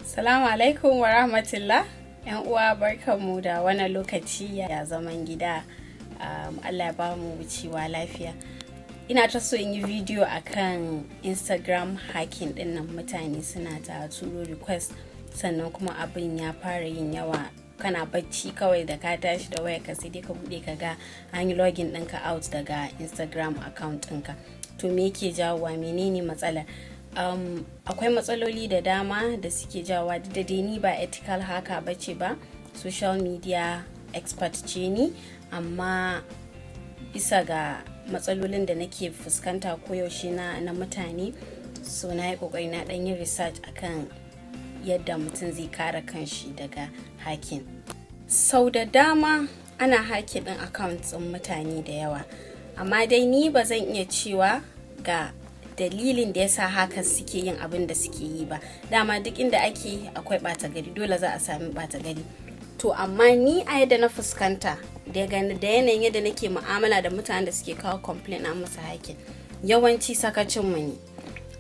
Salamu alaikum wa rahmatullah. ‘Yan uwa, barkanmu da wannan lokaci, ya zaman gida? Allah ya ba mu wucewa lafiya. Ina ta so in yi video akan Instagram hacking din nan, mutane suna ta turo request, sannan kuma abin ya fara yin yawa. Kana bacci kawai da ka tashi da waya ka, sai dai ka bude ka ga an yi login ɗinka out daga Instagram account ɗinka. To, me yake jawowa? Menene matsalar? Akwai matsaloli da dama da suke jawowa. Da dai ni ba ethical hacker bace ba, social media expert ce ni, amma bisa ga matsalolin da nake fuskanta koyaushe na mutane, so na yi kokari na ɗan yi research akan yadda mutum zai kare kanshi daga hacking. Sau da dama ana hacking ɗin accounts ɗin mutane da yawa, amma dai ni ba zan iya cewa ga dalilin da yasa haka suke yin abin da suke yi ba. Dama duk inda ake akwai ɓata gari, dole za a sami ɓata gari. To, amma ni a yadda na fuskanta da yanayin yadda nake mu'amala da mutanen da suke kawo complain an musu hacking, yawanci sakacin mu ne.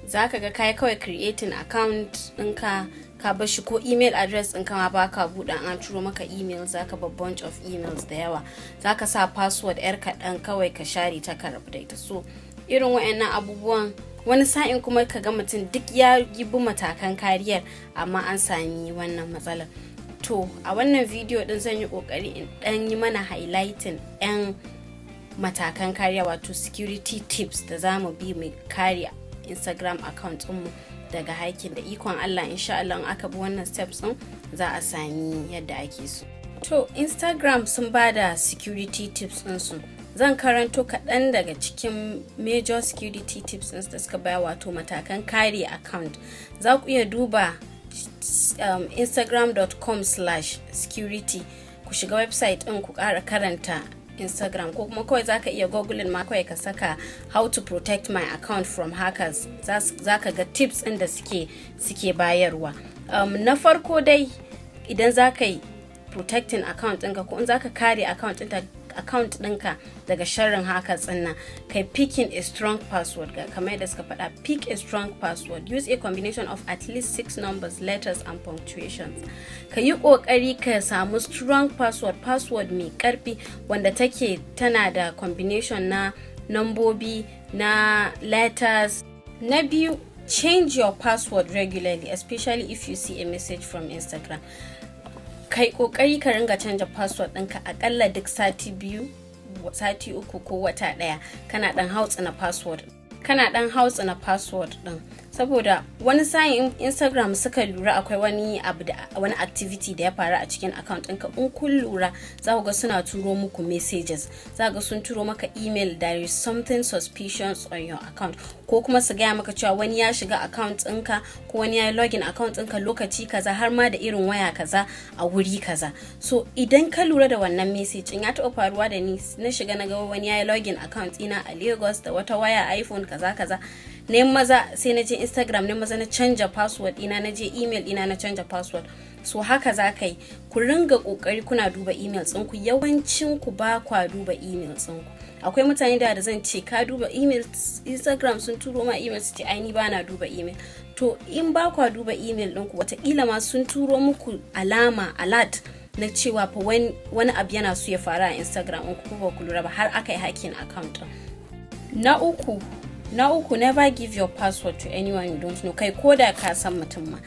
Za ka ga kai kawai creating account ɗinka ka bar shi, ko email address ɗinka ma baka buɗe, an turo maka email za ka ba bunch of emails da yawa, za ka sa password yar kaɗan kawai ka share ta ka rabu da ita. So irin waɗannan abubuwan, wani sa'in kuma ka ga mutum duk ya bi matakan kariyar amma an sami wannan matsalar. To, a wannan video din zan yi kokari in dan yi mana highlighting yan matakan kariya, wato security tips da za mu bi mu kare Instagram account mu daga hacking. Da ikon Allah, insha Allah, in aka bi wannan steps din za a sami yadda ake so. To, Instagram sun bada security tips ɗinsu. Zan karanto kaɗan daga cikin major security tips ɗin da suka baya, wato matakan kare account. Za ku iya duba instagram.com/security, ku shiga website ɗin ku ƙara karanta Instagram, ko kuma kawai zaka iya googling ma, kawai ka saka "how to protect my account from hackers", za ka ga tips ɗin da suke bayarwa. Na farko dai, idan za ka yi protecting account ɗinka ko in za ka kare account ɗinka daga sharrin hackers ɗin nan, kai picking a strong password. Ga kamar yadda suka faɗa: "Pick a strong password. Use a combination of at least six numbers, letters and punctuations." Ka yi ƙoƙari ka samu strong password, password mai ƙarfi wanda take tana da combination na nambobi, na letters. Na biyu, "Change your password regularly, especially if you see a message from Instagram." Kai kokari ka ringa canja password ɗinka akalla duk sati 2, sati 3 ko wata ɗaya. Kana ɗan hautsina password, kana ɗan hautsina password ɗin, saboda wani sa'in Instagram suka lura akwai wani abu da wani activity da ya faru a cikin account ɗinka, in kun lura za ku ga suna turo muku messages, za ga sun turo maka email, "There is something suspicious on your account", ko kuma su gaya maka cewa wani ya shiga account ɗinka ko wani ya yi login account ɗinka lokaci kaza, har ma da irin waya kaza a wuri kaza. So idan ka lura da wannan message, in ya taɓa faruwa da ni, na shiga na ga wani ya yi login account ina a Lagos da wata waya iPhone kaza kaza ne. Maza sai na je Instagram ne, maza na canja password ina, na je email ina na canja password. So haka za ka yi, ku ringa kokari kuna duba emails ɗinku. Yawancin ku ba kwa duba emails ɗinku. Akwai mutane da zan ce ka duba email, Instagram sun turo ma email, su ce, "Ai ni ba na duba email." To, in ba kwa duba email ɗinku, watakila ma sun turo muku alama, alert na cewa fa wani abu yana so ya faru a Instagram in ku ba ku lura ba har aka yi hacking account. Na uku, "Never give your password to anyone you don't know." Kai, ko da ka san mutum ma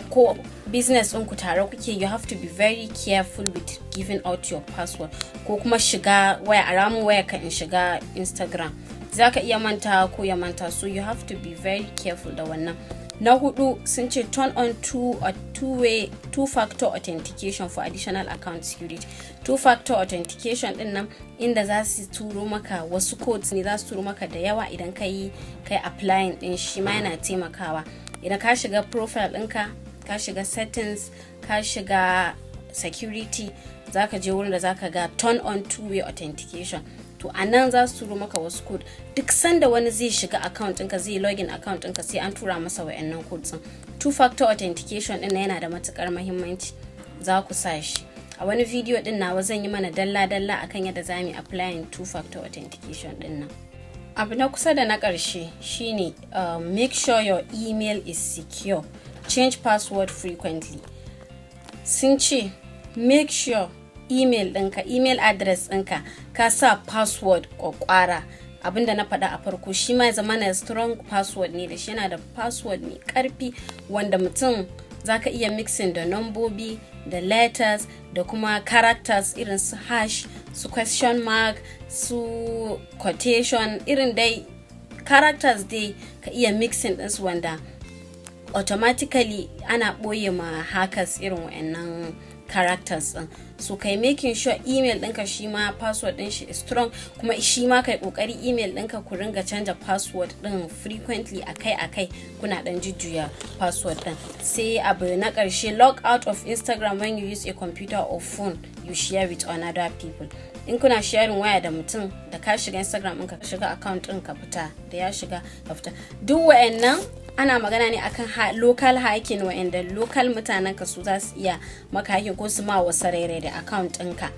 ko business ɗinku tare kuke, you have to be very careful with giving out your password, ko kuma shiga waya, a ramin waya ka in shiga Instagram, za ka iya manta ko ya manta. So you have to be very careful da wannan. Na hudu, sun ce, "Turn on two or two way two factor authentication for additional account security." Two factor authentication din nan, inda za su turo maka wasu codes ne, za su turo maka da yawa. Idan ka yi kai applying din shi ma, yana taimakawa. Idan ka shiga profile ɗinka, ka shiga settings, ka shiga security, za ka je wurin da za ka ga "turn on two way authentication". To, a nan za su turo maka wasu code. Duk sanda wani zai shiga account ɗinka, zai login account ɗinka, sai an tura masa wayannan codes ɗin. Two factor authentication ɗin yana da matukar muhimmanci, za ku sa shi. A wani video ɗin nawa zan yi mana dalla dalla akan yadda za mu yi applying two factor authentication ɗin nan. Abu na kusa da na ƙarshe shine, "Make sure your email is secure." Change password frequently. Sun ce make sure email ɗinka, email address ɗinka, ka sa password kwakwara. Abinda na faɗa a farko, shi ma zama na strong password ne da shi, yana da password mai ƙarfi wanda mutum zaka iya mixing da nambobi da letters da kuma characters irin su hash, su question mark, su quotation, irin dai characters dai ka iya mixing ɗinsu wanda automatically ana ɓoye ma hackers irin wa'annan characters ɗin. So kai making sure email ɗinka shi ma password ɗin shi strong, kuma shi ma kai kokari email ɗinka ku ringa canja password ɗin frequently, akai-akai kuna ɗan jujjuya password ɗin. Sai abu na ƙarshe, log out of Instagram when you use a computer or phone you share with another people. In kuna sharing waya da mutum, da ka shiga Instagram ɗinka, ka shiga account ɗin, ka fita, da ya shiga ka fita. Duk wa'annan ana magana ne akan local hacking, wa'anda local mutanen ka su za su iya maka hacking ko su ma wasu rere da account ɗinka.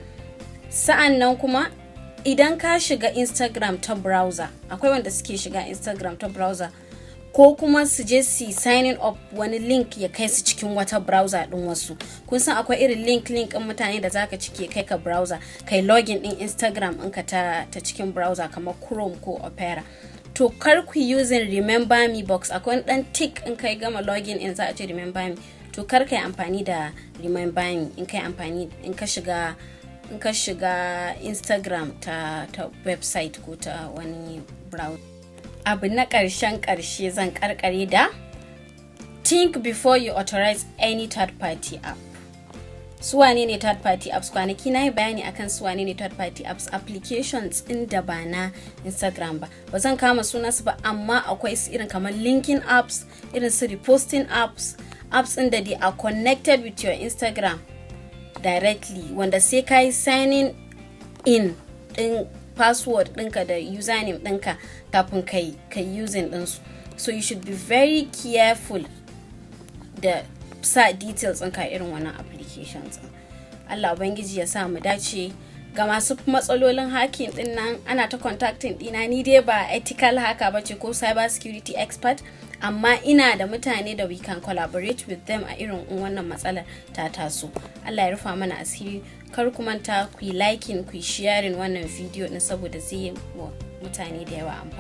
Sa'an nan kuma idan ka shiga Instagram ta browser, akwai wanda suke shiga Instagram ta browser ko kuma su je su signing up wani link ya kai su cikin wata browser din wasu. Kun san akwai irin link din mutane da zaka cike kai ka browser, kai login din Instagram ɗinka ta cikin browser kamar Chrome ko Opera. To kar ku using "remember me" box. Akwai wani dan tick in kai gama login in za a ce "remember me". To kar kai amfani da "remember me" in kai amfani in ka shiga Instagram ta website ko ta wani browser. Abu na ƙarshen ƙarshe, zan karkare da think before you authorize any third party app. Su wane ne third party apps? Kwanaki na yi bayani akan su wane ne third party apps, applications ɗin da ba na Instagram ba. Ba zan kama sunansu ba, amma akwai su irin kamar linking apps, irin su reposting apps, apps ɗin da they are connected with your Instagram directly, wanda sai ka yi signing in ɗin password ɗinka da username ɗinka kafin kai using ɗinsu. So you should be very careful da sa details ɗinka irin wannan applications ɗin. Allah Ubangiji ya sa mu dace. Ga masu matsalolin hacking ɗin nan, ana ta contacting ɗina. Ni dai ba ethical hacker ba ce ko cyber security expert, amma ina da mutane da we can collaborate with them a irin wannan matsalar ta taso. Allah ya rufa mana asiri. Kar ku manta ku yi liking, ku yi sharing wannan video din saboda zai yi wa mutane da yawa amfani.